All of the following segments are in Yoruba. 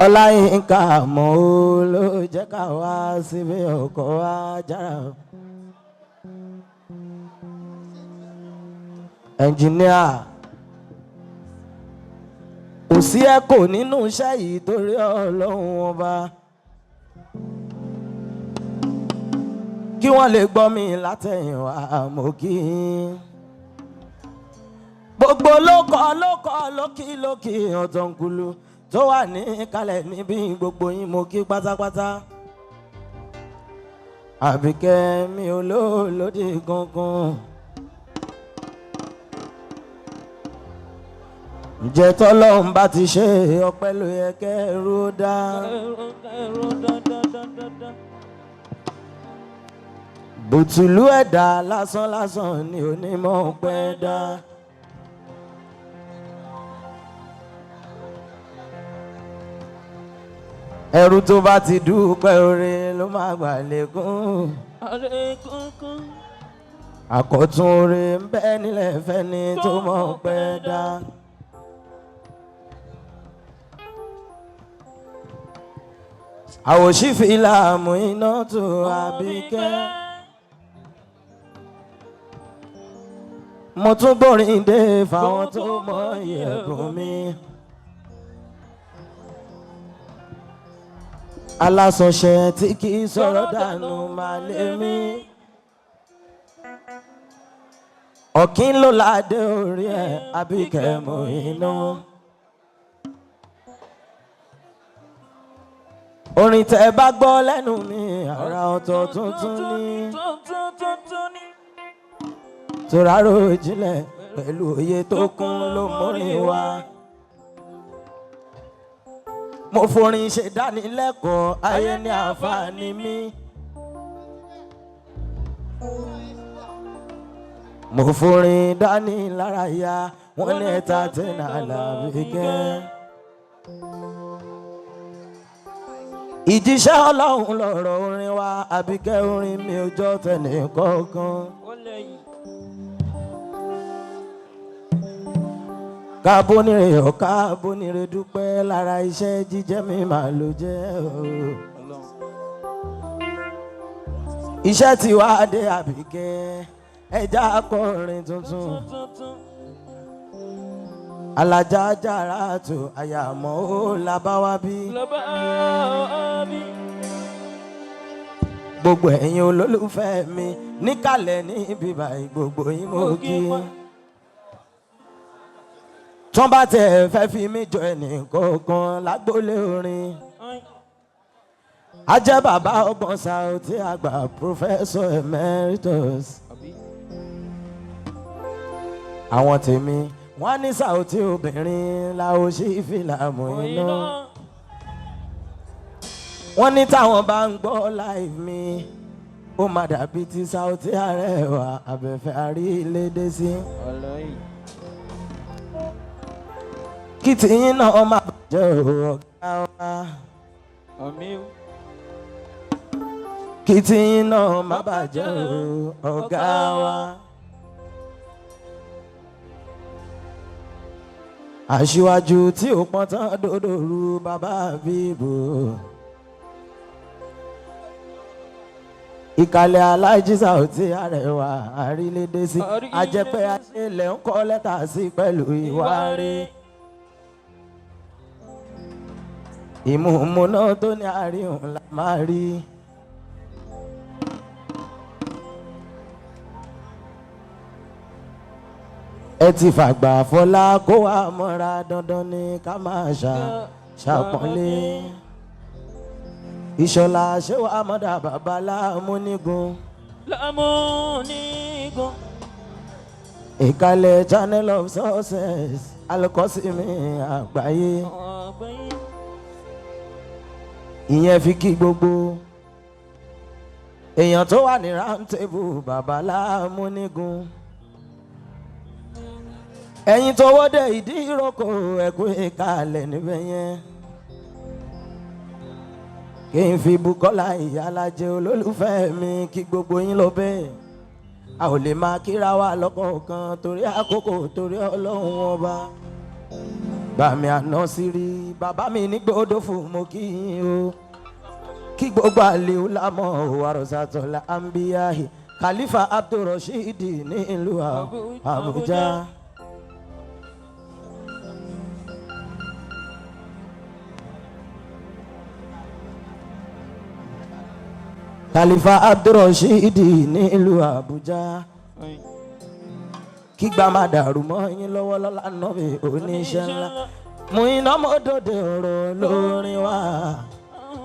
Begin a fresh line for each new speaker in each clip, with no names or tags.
Ọláyínká mọ́ ó ló jẹ́ ká wá síbi ọkọ̀ wa jára. Ẹnjìníà, kò sí ẹ̀kọ́ nínú iṣẹ́ yìí torí Ọlọ́run Ọba. Kí wọ́n lè gbọ́ mi látẹ̀yìnwá mo kí i. Gbogbo lóko lóko lókì lókì ọ̀tọ̀nkulu tó wà ní kalẹ̀ níbí gbogbo yín mo kí pátápátá. Àbíkẹ́ mi ò lóòlódì kankan. Ǹjẹ́ tọ́lọ́run bá ti ṣe ọpẹ́ ló yẹ kẹ́rù dá. Bùtùlù ẹ̀dá lásán lásán ni onímọ̀ ọpẹ́ dá. Ẹrú tó bá ti dúpẹ́ oore ló máa gbà lékún. Àkọ́tún oore ń bẹ nílẹ̀ fẹ́ni tó mọ̀ ọpẹ́ dá. Àwòṣífìlà mú iná tó Àbíkẹ́. Mo tún gbórin dé fáwọn tó mọ ìyẹ̀bùn mi. Alásọ̀ṣẹ tí kì í sọ̀rọ̀ dànù máa lé mi. Ọ̀kín ló ládé orí ẹ̀ Àbíkẹ́ mú iná. Orin tẹ́ bá gbọ́ lẹ́nu mi àrà ọ̀tọ̀ tuntun ní. Tòrárò jinlẹ̀ pẹ̀lú òye tó kún ló mórin wá. Mo forin ṣe dánilẹ́kọ̀ọ́ ayé ní àǹfààní mi. Mo forin dání lárayá wọ́n ní ẹ̀ta tẹ̀nà l'Àbíkẹ́. Ìjíṣẹ́ Ọlọ́run lọ̀rọ̀ orin wa Àbíkẹ́ orin mi ò jọ tẹnì kọ̀ọ̀kan. Kábónire ọ̀ká bónire dúpẹ́ lára iṣẹ́ jíjẹ́ mi máa ló jẹ́ o. Iṣẹ́ tí wàá dé Àbíkẹ́ ẹja akọrin tuntun. Alájà jára tó àyàmọ́ ó làbá wá bí. Gbogbo ẹ̀yin olólùfẹ́ mi níkàlẹ̀ níbi báyìí gbogbo yín mo kí. Tọ́n bá tẹ̀ fẹ́ fi mí jọ ẹnì kọ̀ọ̀kan lágbólé orin. A jẹ́ bàbá ọgbọ̀n Saoty àgbà Professor Emeritus. Àwọn tèmi wọ́n ní Saoty obìnrin làwọn ṣì fìlà mọ́ iná. Wọ́n ní táwọn bá ń gbọ́ live mi ó má dàbí ti Saoty Arẹwà Àbẹ̀fẹ́ àrílédé sí. Kí tiyín náà má bàjẹ́ ọ̀gá wa. Kí tiyín náà má bàjẹ́ ọ̀gá wa. Aṣíwájú tí ó pọ́n tán dòdòrú bàbá bíbò. Ìkàlẹ̀ Aláàjì Saoty Arẹwà àrílédé sí. Àjẹpẹ́ ayé ń kọ́ lẹ́tà sí pẹ̀lú ìwà rẹ̀. Ìmúmúná tó ní àríhùn la máa rí. Ẹ ti fàgbà fọlá kó wá mọ́ra dandan ni ká máa ṣàpọ́nlé. Ìṣọ̀lá ṣé wàá mọ́dà bàbá láàmúnigun.
Láàmúnigun.
Ìkàlẹ̀ Channel of Success Alukọ́sími àgbáyé. Ìyẹn fi kí gbogbo èèyàn tó wà ní round table bàbá láàmúnigun. Ẹ̀yin tó wọ́dẹ̀ ìdí ìrókò ẹ̀kú ìkàlẹ̀ níbẹ̀ yẹn. Kí n fi Bùkọ́lá Ìyálájẹ olólùfẹ́ mi kí gbogbo yín lọ bẹ́ẹ̀. A ò lè máa kíra wa lọ́kọ̀ọ̀kan torí àkókò torí Ọlọ́run Ọba. Bàmí àná sí rí bàbá mi ní gbódò fún mo kí yín o. Kí gbogbo àlè lámọ̀ wàrọ̀sàtọ̀lá àǹbíyáhì Khalifa Abdulrasheed ní ìlú Àbújá. Khalifa Abdulrasheed ní ìlú Àbújá. Kígbà má dàrú mọ́ yín lọ́wọ́ lọ́la nọ́bì oníṣẹ́ ńlá. Mú iná mọ́ dòde ọ̀rọ̀ lórin wá,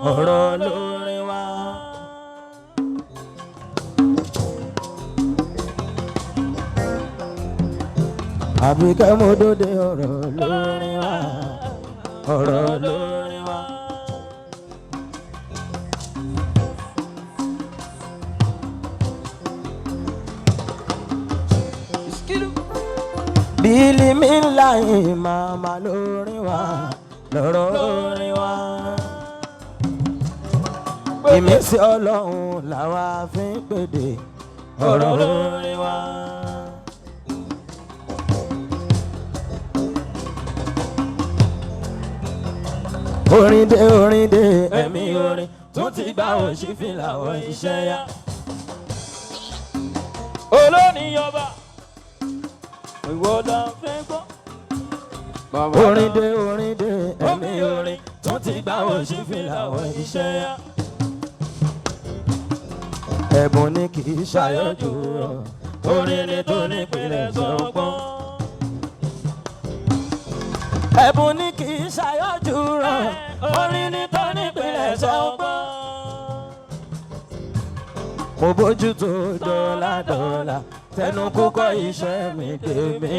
ọ̀rọ̀ lórin wá. Àbíkẹ́ mo dòde ọ̀rọ̀ lórin wá, ọ̀rọ̀ lórin wá. Bílí mi ńlá yìí màmá lórin wá, lọ́rọ̀ orin wá. Ìmísí Ọlọ́run làwa fi ń pèdè ọ̀rọ̀ orin wá. Orin dé, orin dé, ẹ̀mí orin tún ti gbà òṣìfìlà iṣẹ́ yá.
Olóníyọba, ìwọ la fẹ́ gbọ́.
Orin dé, orin dé, ẹ̀mí orin tún ti gbà òṣìfìlà iṣẹ́ yá. Ẹ̀bùn ni kì í ṣàyọjú rọ̀, orin ni tó nípìnlẹ̀ sọ̀pọ̀n. Ẹ̀bùn ni kì í ṣàyọjú rọ̀, orin ni tó nípìnlẹ̀ sọ̀pọ̀n. Mo bójú tó dọ́là dọ́là, tẹnu kúkọ́ iṣẹ́ mi tèmi.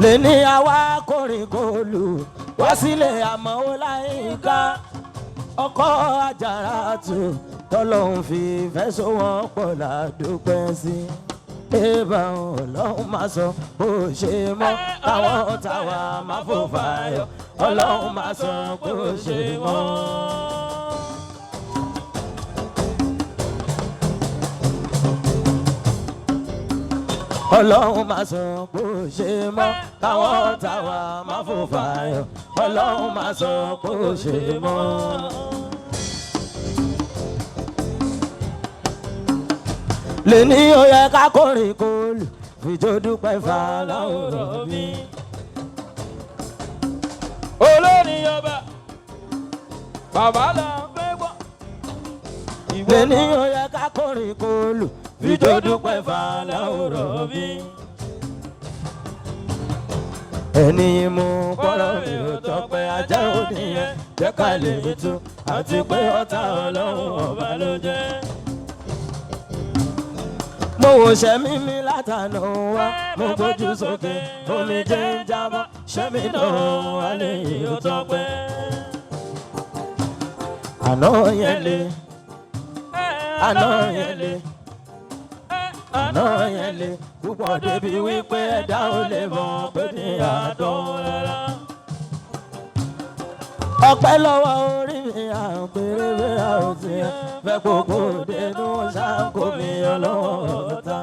Lè ní àwa kórìkòlù wá sílé àmọ́ ó láyìíká. Ọkọ̀ àjàrà tù tọ́lọ́hún fi fẹ́ so wọ́n pọ̀ ládùúpẹ́ sí. Ébà Ọlọ́run máa sọ bó ṣe mọ́ káwọn táwa máa fò fàyọ̀. Ọlọ́run máa sọ bó ṣe mọ́. Ọlọ́run máa sọ bó ṣe mọ́ káwọn táwa máa fò fàyọ̀. Ọlọ́run máa sọ bó ṣe mọ́. Lè ní ó yẹ ká kórìn kólù fìjó dúpẹ́ fàlàó mi.
Olóníyọba, bàbá la fẹ́ gbọ́.
Lè ní ó yẹ ká kórìn kólù fìjó dúpẹ́ fàlàó mi. Ẹni mú kọ́rọ̀ mi ò tọpẹ́ ajá òní yẹn jẹ́ ká lè tú àti pé ọ̀tá Ọlọ́run ọba ló jẹ́. Mo wò ṣẹ́mi mi látànà wá, mo gbójú sókè, omi jẹ́ ń jábọ́, ṣẹ́mi náà wà lè yóò tọpẹ́. Àná yẹn le, àná yẹn le, àná yẹn le, púpọ̀ débi wípé ẹ̀dá ò lè mọ̀ pé ní àdán rárá. Ọpẹ́ lọ́wọ́ orí mi, àpèrè àwòtí fẹ́ kókó dénú ṣáàkó mi ọlọ́wọ́ ọ̀tá.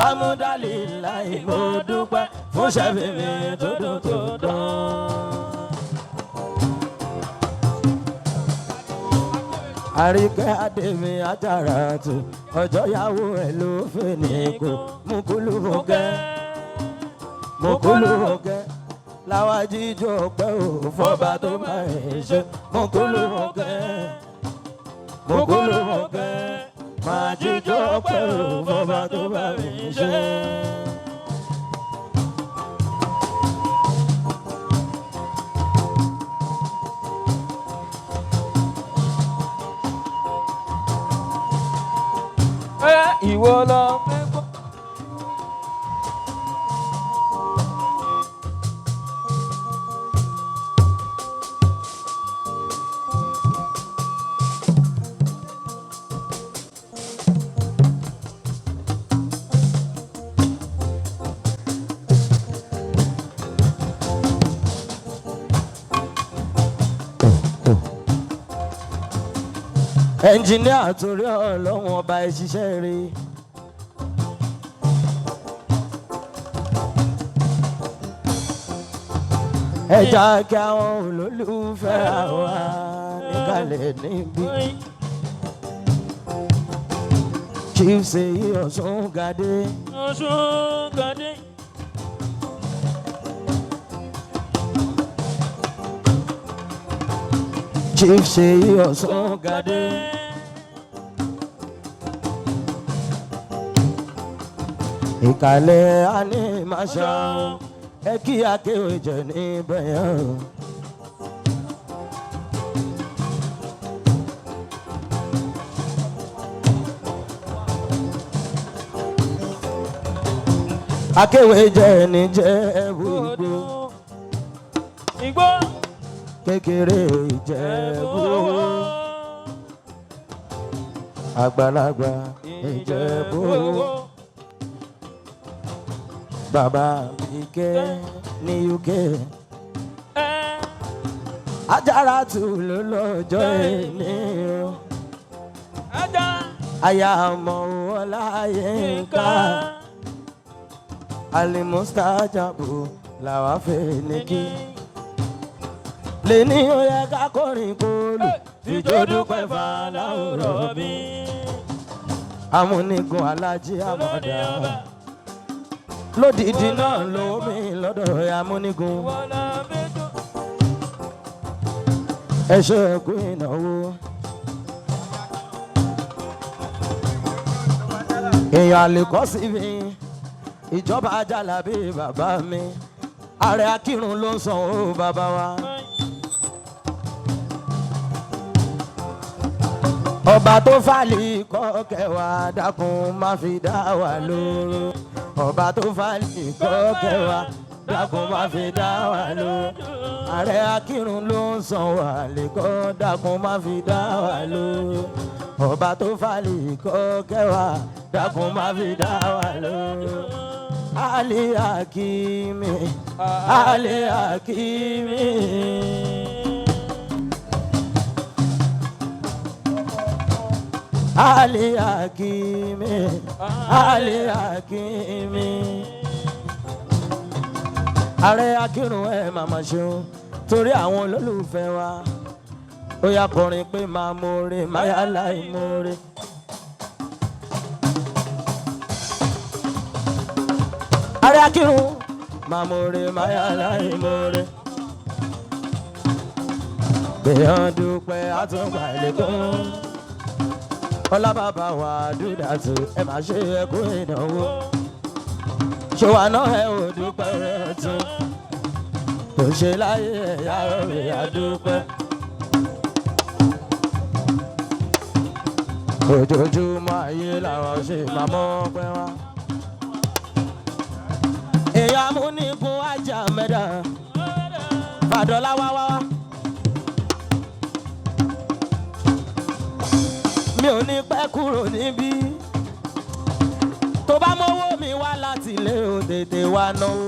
Amúdálì láì mo dúpẹ́ fún ṣẹ́fì mi tó dùn tó dán. Àríkẹ́ Adémi Àjàrà tù ọjọ́ yàwó ẹ̀ ló fẹ́ ní kò mú kúlù mọ́kẹ́ láwa jíjọ ọpẹ́ ò fọba tó bá ẹ̀ ṣe mú kúlù mọ́kẹ́ máa jíjọ ọpẹ́ ò fọba tó bá ẹ̀ ṣe.
Ìwọ la fẹ́ gbọ́.
Ẹnjìníà torí Ọlọ́run ọba ẹ ṣiṣẹ́ rẹ̀. Ẹ jẹ́ kí àwọn olólùfẹ́ wa níkàlẹ̀ níbí. Chief Seyi Ọ̀ṣungadé.
Ọ̀ṣungadé.
Chief Seyi Ọ̀ṣungadé. Ìkàlẹ̀ Animasha ẹ kí akéwì jẹ níbẹ̀ yẹn o. Akéwì jẹ ní Jẹ̀bú Igbó.
Igbó.
Kékeré Ìjẹ̀bú. Àgbàlagbà Ìjẹ̀bú. Bàbá Ike ní UK. Ajaratu ló lọ́jọ́ ìní o. Aya ọmọ Ọláyínká. Alimustajabu làwa fẹ́ ní kí. Lẹ́ni ó yẹ ká kọrin kóòlù. Fìjó dúpẹ́ fàlàó bí. Amúnigun Alájí Àmọ̀dá. Lódìdí náà lómi lọ́dọ̀ amúnigun. Ẹ ṣe ẹkú ìnáwó. Èèyàn àlèkọ́ sí mi, ìjọba Ajálàbí bàbá mi, ààrẹ Akírun ló ń san owó bàbá wa. Ọba tó fàlì kọ́ kẹwàá dákun má fi dá wa lóró. Ọba tó fàlì kọ́ kẹwàá dákun má fi dá wa lóró. Ààrẹ Akírun ló ń san wà lẹ́kọ́ dákun má fi dá wa lóró. Ọba tó fàlì kọ́ kẹwàá dákun má fi dá wa lóró. Ali Hakimi, Ali Hakimi. Ali Hakimi, Ali Hakimi. Ààrẹ Akírun ẹ màmá ṣeun torí àwọn olólùfẹ́ wa. Ó yá kọrin pé máa mórè, máa yá láì mórè. Ààrẹ Akírun máa mórè, máa yá láì mórè. Gbèyàn dúpẹ́ àtúngbà ìlẹ̀kùn. Ọlá bàbá wa dúdàtú ẹ má ṣe ẹkú ìnáwó. Ṣòwò náà ẹ ò dúpẹ́ rẹ̀ tún. Kò ṣe láyé ẹ̀yà rẹ̀ àdúpẹ́. Ojoojúmọ́ ayé làwọn ṣe máa mọ́ pẹ́ wá. Èèyàn amúnigun ajá mẹ́dà. Fàdọ́lá wá wá wá. Mi ò ní pẹ́ kúrò níbí. Tó bá mówó mi wá láti ilé o tètè wá náwó.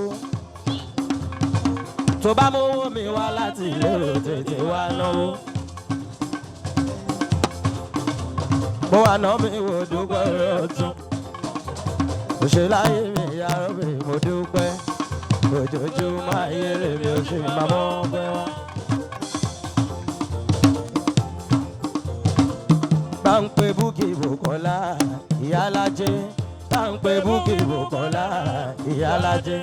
Tó bá mówó mi wá láti ilé o tètè wá náwó. Mo wà ná mi wò dúpẹ́ ọ̀tún. Òṣèláyé mi yàrá mi mo dúpẹ́. Ojoojúmọ́ ayé lèmi ò ṣe máa mọ́ pẹ́ wá. Bá ń pe Búkì Bùkọ́lá ìyálájé. Bá ń pe Búkì Bùkọ́lá ìyálájé.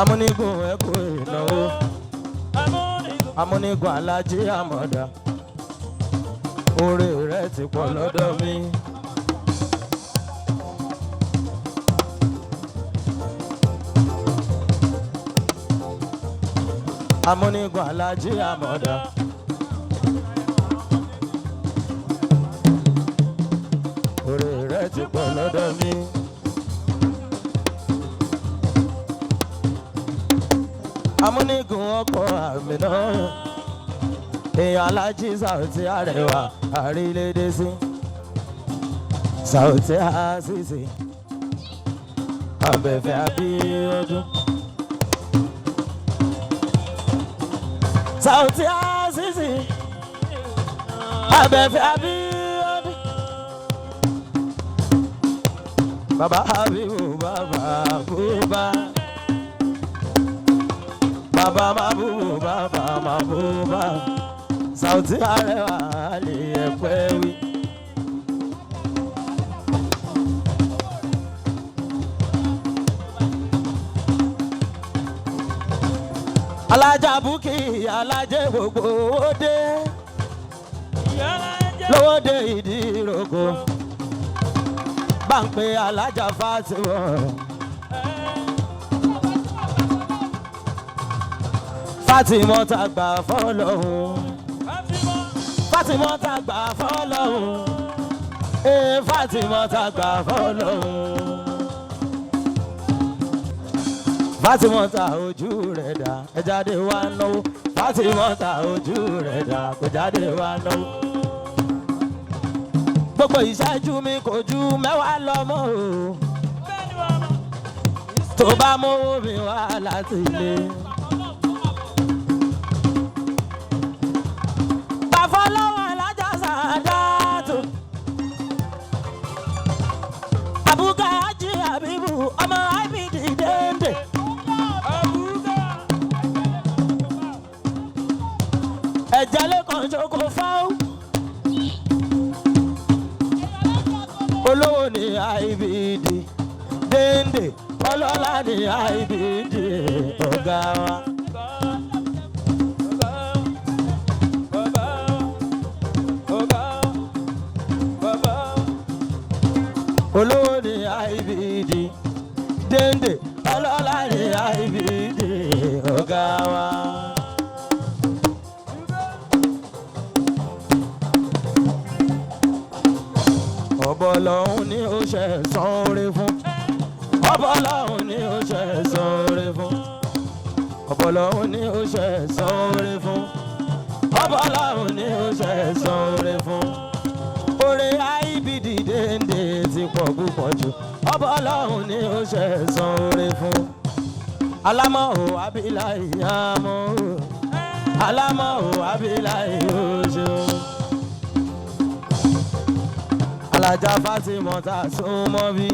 Amúnigun ẹ kú ìnáwó. Amúnigun Alájí Àmọ̀dá. Oore rẹ̀ ti pọ̀ lọ́dọ̀ mi. Amúnigun Alájí Àmọ̀dá. Oore rẹ̀ ti pọ̀ lọ́dọ̀ mi. Amúnigun ọkọ̀ àmì náà. Èèyàn Alájí Sàùtì Arẹwà àrílédè sí. Sàùtì Àṣìṣe. Abẹ̀fẹ̀ Abíọ́dún. Sàùtì Àṣìṣe. Abẹ̀fẹ̀ Abíọ́dún. Bàbá Habibu bàbá Buba. Bàbá Mabubu bàbá Mabuba. Sauti Arẹwà lè ẹ̀pẹ́ wí. Alájà Bukky alájẹ gbogbo owó dé lówó dé ìdí ìrókò bá ń pe alájà Fátímọ̀. Fátímọ̀ tá gbà fọ́lọ́hún. Fátímọ̀ tá gbà fọ́lọ́hún. Ee Fátímọ̀ tá gbà fọ́lọ́hún. Fátímọ̀ tá ojú rẹ̀ dá ẹ jáde wá náwó. Fátímọ̀ tá ojú rẹ̀ dá kò jáde wá náwó. Gbogbo ìṣẹ́jú mi kò ju mẹ́wàá lọ mọ́ o. Tó bá mówó mi wá láti ilé. Bàfọ́lọ́wọ́ alájà sàdáàtò. Àbúkà Ájì Àbíbù ọmọ IBD déndé. Ẹ̀jẹ̀ lẹ́kàn ṣoko fáwọn. Olówó ni IBD déndé, ọlọ́lá ni IBD ọ̀gá wa. Olówó ni IBD déndé, ọlọ́lá ni IBD ọ̀gá wa. Ọbọ̀lọ́hún ni ó ṣe san oore fún. Ọbọ̀lọ́hún ni ó ṣe san oore fún. Ọbọ̀lọ́hún ni ó ṣe san oore fún. Ọbọ̀lọ́hún ni ó ṣe san oore fún. Oore IBD déndé ti pọ̀ púpọ̀ jù. Ọbọ̀lọ́hún ni ó ṣe san oore fún. Alámọ̀ ò abilà ìyàmọ̀ o. Alámọ̀ ò abilà ìyóṣe o. Alájà Fátímọ̀ tá a sún mọ́ bí.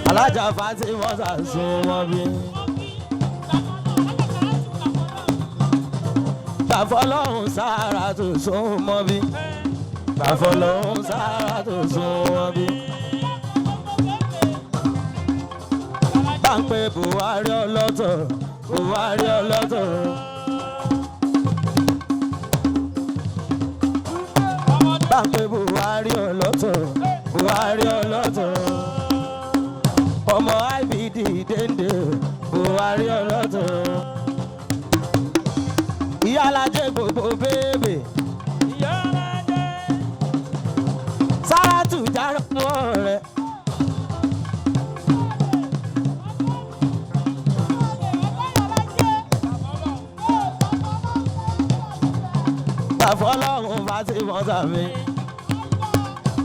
Alájà Fátímọ̀ tá a sún mọ́ bí. Gbàfọ́lọ́hún sára tó sún mọ́ bí. Gbàfọ́lọ́hún sára tó sún mọ́ bí. Báńpẹ́ Buhari ọlọ́tọ̀, Buhari ọlọ́tọ̀. Báńpẹ́ Buhari ọlọ́tọ̀, Buhari ọlọ́tọ̀. Ọmọ IBD déndé, Buhari ọlọ́tọ̀. Ìyálàjẹ gbogbo bébè. Sáràtù járọ̀ mọ́ rẹ̀. Gbàfọ́lọ́hún Fátímọ̀ tàmí.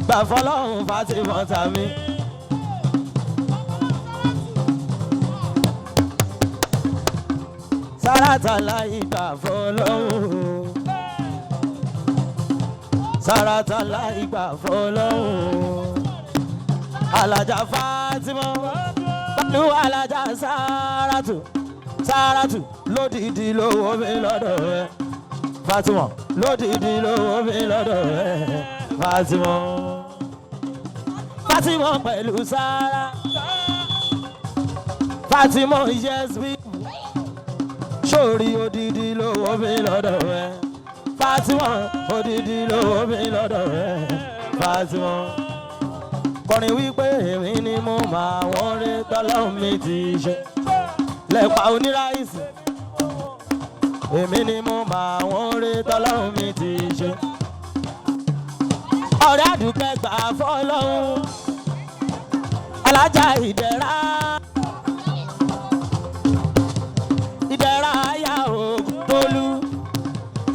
Gbàfọ́lọ́hún Fátímọ̀ tàmí. Sáràtà láì gbàfọ́lọ́hún. Sáràtà láì gbàfọ́lọ́hún. Alájà Fátímọ̀ pẹ̀lú alájà Sáràtù. Sáràtù lódìdí lówó mi lọ́dọ̀ rẹ̀. Fátímọ̀ lódìdí lówó mi lọ́dọ̀ rẹ̀. Fátímọ̀. Fátímọ̀ pẹ̀lú Sárà. Fátímọ̀ yes bí. Sórí odidi lówó mi lọ́dọ̀ rẹ̀. Fátímọ̀ odidi lówó mi lọ́dọ̀ rẹ̀. Fátímọ̀. Kọrin wípé èmi ni mo máa wọ́n rí tọ́lọ́run mi ti ṣe. Lẹ́pa oníráìsì. Èmi ni mo máa wọ́n rí tọ́lọ́run mi ti ṣe. Ọ̀rẹ́ àdùkẹ́ gbà fọ́lọ́hún. Alájà ìdẹ̀ra. Ìdẹ̀ra ayá ògùn tólú.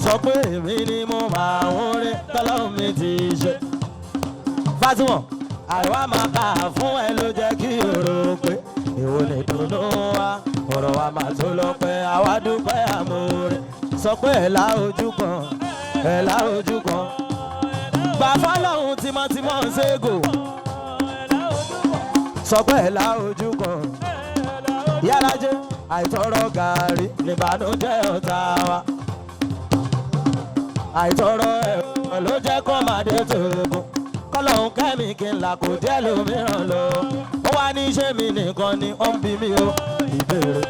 Sọ pé èmi ni mo máa wọ́n rí tọ́lọ́run mi ti ṣe. Fátímọ̀, àìwá máa kà fún ẹ ló jẹ́ kí òrò pé èwo lè dùnnú wa ọ̀rọ̀ wa máa tó lọ pẹ́ àwa dúpẹ́ àmúre. Sọ pé ẹ̀là ojú kan, ẹ̀là ojú kan. Gbà fọ́lọ́hún tímọ́tímọ́ ń ṣègò. Sọ pé ẹ̀ la ojú kan. Yàrá-jẹ́ àìtọ́rọ̀ gàárì nìbànújẹ́ ọ̀tá wa. Àìtọ́rọ̀ ẹ̀wọ̀n ló jẹ́ kó máa dé tòògùn. Kọ́lọ́hún kẹ́mi kí n là kò díẹ̀ lómìíràn lọ. Ó wá ní ṣé mi nìkan ni ó ń bi mí o. Ìbéèrè.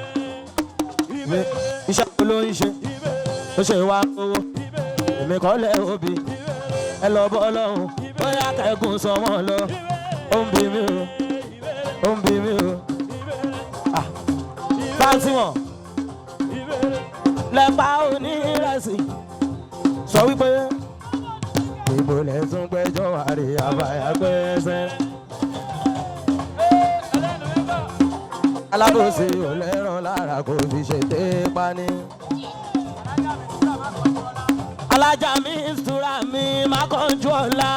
Iṣẹ́ wo ló ń ṣe? Ó ṣe wá owó. Èmi kọ́ lẹ́ òbí. Ẹ lọ bọ́ lọ́hùn. Bóyá kẹ́gùn sọ wọ́n lọ. Ó ń bi mí o. Ó ń bi mí o. Fáńsì wọn lẹ́pa onírẹsì sọ wípé ìbò lẹ́sùn gbẹ́jọ́ àrè àbáyá gbẹ́sẹ̀. Alábòsí ò lẹ́ràn lára kò fi ṣe tépa ní. Alájà mi ìtura mi má kánjú ọ̀la.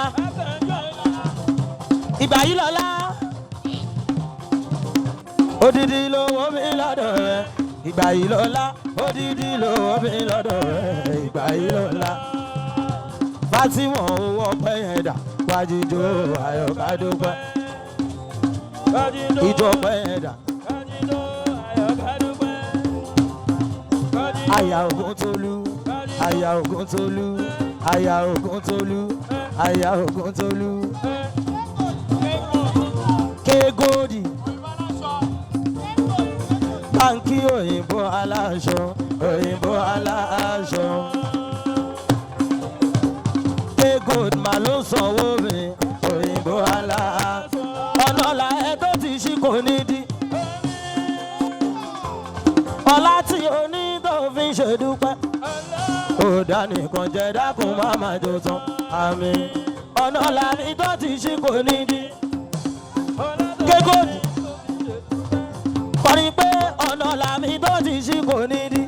Ìgbà yìí lọ́la. Odidi lówó mi lọ́dọ̀ rẹ̀. Ìgbà yìí lọ́la. Odidi lówó mi lọ́dọ̀ rẹ̀. Ìgbà yìí lọ́la. Fátímọ̀ owó ọpẹ́ yẹn dà. Wájíjó ayọ̀ká dúpẹ́. Ìjọ ọpẹ́ yẹn dà. Aya Ògúntolú, Aya Ògúntolú, Aya Ògúntolú, Aya Ògúntolú. Kégódì. Báńkì òyìnbó aláṣọ, òyìnbó aláṣọ. Kégódì mà ló sanwó mi, òyìnbó aláṣọ. Ọ̀nà ọ̀la ẹ tó ti ṣí kò ní dí. Ọlá tí o ní tó fi ń ṣèdúpẹ́. Ó dá nìkan jẹ́ dákun má má jò tán. Àmín. Ọ̀nà ọ̀la mi tó ti ṣí kò ní dí. Kégódì. Kọrin pé ọ̀nà ọ̀la mi tó ti ṣí kò ní dí.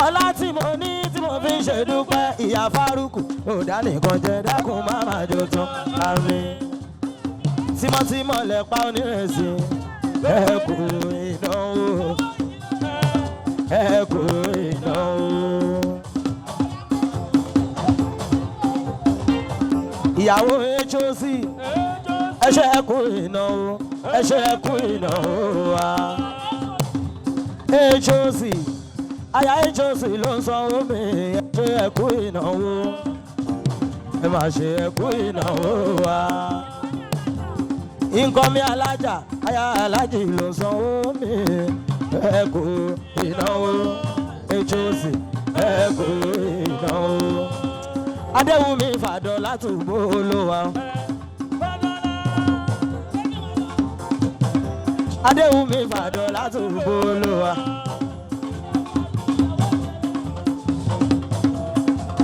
Ọlá tí mo ní tí mo fi ń ṣèdúpẹ́. Ìyá Fárúkù. Ó dá nìkan jẹ́ dákun má má jò tán. Àmín. Tímọ́tímọ́ lẹ pa onírẹsì. Ẹ kú ìdánwò. Ẹ kú ìdánwò. Ìyàwó HOC ẹ ṣé ẹ kú ìnáwó. Ẹ ṣé ẹ kú ìnáwó wa. HOC aya HOC ló ń sanwó mi. Ẹ ṣé ẹ kú ìnáwó. Ẹ má ṣe ẹ kú ìnáwó wa. Nǹkan mi alájà aya alájì ló sanwó mi. Ẹ kú ìnáwó. HOC ẹ kú ìnáwó. Adéwùmí fàdọ̀ látùbọ̀ olówó. Adéwùmí fàdọ̀ látùbọ̀ olówó.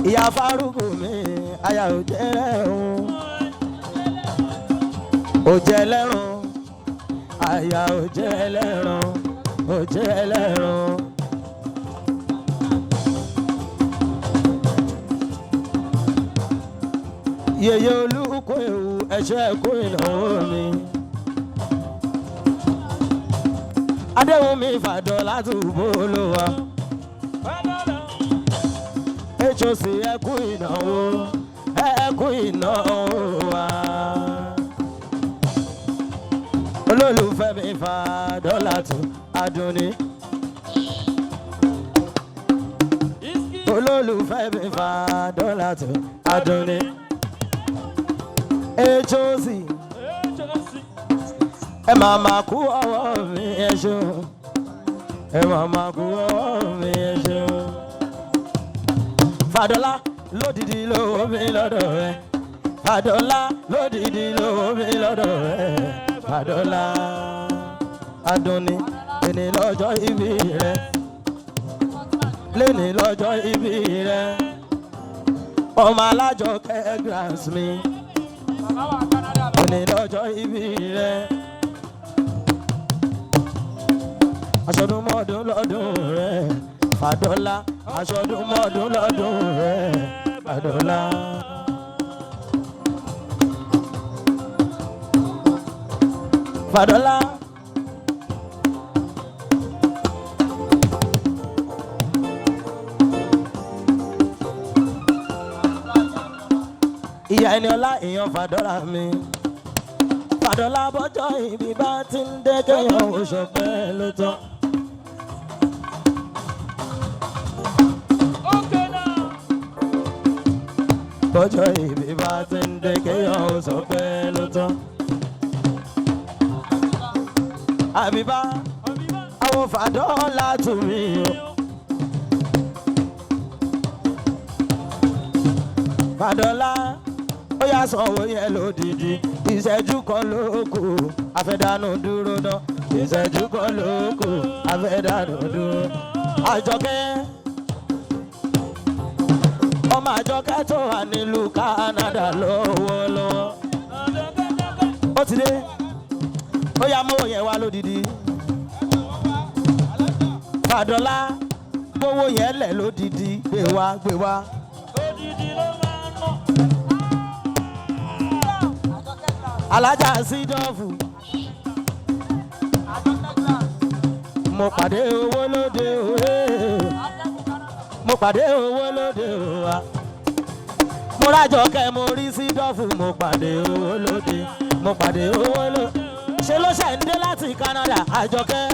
Ìyá Fárúkù mi aya ò jẹ́ ẹ̀hún. Ò jẹ́ lẹ́rùn. Aya ò jẹ́ lẹ́rùn. Ò jẹ́ lẹ́rùn. Yèyé olúkọ ewu ẹ̀ṣẹ́ kó ìnáwó mi. Adéwùmí fàdọ̀ látùbọ̀ olówó. HOC ẹ kú ìnáwó. Ẹ kú ìnáwó wa. Olólùfẹ́ mi fàdọ̀ látù Adúnní. Olólùfẹ́ mi fàdọ̀ látù Adúnní. HOC ẹ máa ma kú ọwọ́ mi ẹ ṣeun. Ẹ máa ma kú ọwọ́ mi ẹ ṣeun. Fàdọ́lá lódìdí lówó mi lọ́dọ̀ rẹ. Fàdọ́lá lódìdí lówó mi lọ́dọ̀ rẹ. Fàdọ́lá Adúnní lẹ́ni lọ́jọ́ ìbí rẹ. Lẹ́ni lọ́jọ́ ìbí rẹ. Ọmọ alájọkẹ́ grants mi. Lẹ́ni lọ́jọ́ ìbí rẹ. Aṣọdúnmọ́dún lọ́dún rẹ. Fàdọ́lá aṣọdúnmọ́dún lọ́dún rẹ. Fàdọ́lá. Fàdọ́lá. Ìyá ẹni ọlá èèyàn Fàdọ́là mi. Fàdọ́là, bọ́jọ́ ìbí bá ti ń dé, kéèyàn ò ṣọpẹ́ ló tán.
Okay now.
Bọ́jọ́ ìbí bá ti ń dé, kéèyàn ò ṣọpẹ́ ló tán. Àbíbá
Àbíbá.
àwọn Fàdọ́là tù mí o. Fàdọ́là, ó yà sanwó yẹn lódìdí. Ìṣẹ́jú kan ló kù, àfẹ́dánù dúró ná. Ìṣẹ́jú kan ló kù, àfẹ́dánù dúró. Àjọkẹ́, ọmọ Àjọkẹ́ tó wà nílùú Canada lọ́wọ́lọ́wọ́, ó ti dé. Ó yá, mówó yẹn wá lódìdí. Fàdọ́là, gbówó yẹn lẹ̀ lódìdí. Gbé wá, gbé wá.
Odidi ló máa ń ná.
Alájà Sídọ́ọ̀fù. Mo pàdé owó lóde òwe. Mo pàdé owó lóde òwa. Mo rájọ kẹ, mo rí Sídọ́ọ̀fù. Mo pàdé owó lóde. Mo pàdé owó lóde. Ṣe ló ṣe ń dé láti Canada, Àjọkẹ́.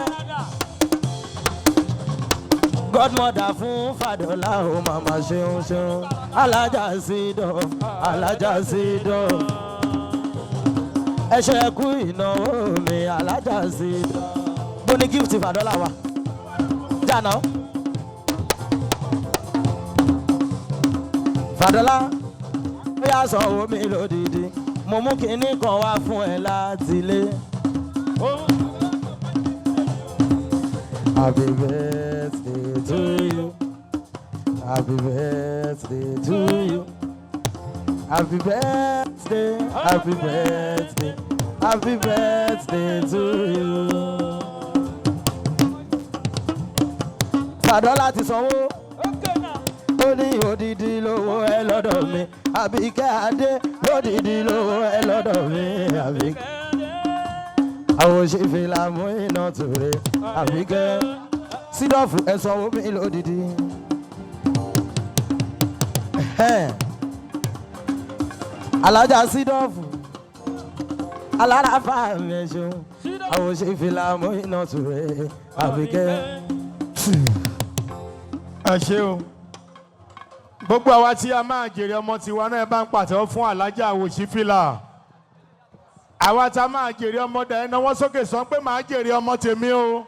Godmother fún Fàdọ́là ó, màmá ṣeun ṣeun. Alájà Sídọ́ọ̀fù, Alájà Sídọ́ọ̀fù, ẹ ṣe kú ìnáwó mi, Alájà sí. Bó ní gift Fàdọ́là wa jàná. Fàdọ́là, ó yà sanwó mi lódìdí. Mo mú kinní kan wá fún ẹ láti ilé. Happy birthday to you. Happy birthday to you. Happy birthday, happy birthday, happy birthday to you. Fàdọ́là ti sanwó.
Okay now.
Ó ní odidi lówó ẹ lọ́dọ̀ mi. Àbíkẹ́ Adé, lódìdí lówó ẹ lọ́dọ̀ mi. Àbíkẹ́. Àwọn òṣèfìlà mú iná tòrè. Àbíkẹ́. Sídọ̀fù, ẹ sanwó mi lódìdí. Ẹ̀hẹ́n. Alájà Sídọ̀fù. Alára mi, ẹ ṣeun. Àwọn òṣèfìlà mú iná tòrè. Àbíkẹ́.
Ẹ ṣé o. Gbogbo àwa tí a máa jèrè ọmọ tiwa náà, ẹ bá ń pàtẹ́wọ́ fún Alájà Àwòṣífìlà. Àwa tá a máa jèrè ọmọ dà, ẹ náwó sókè, sọ pé màá jèrè ọmọ tèmi o.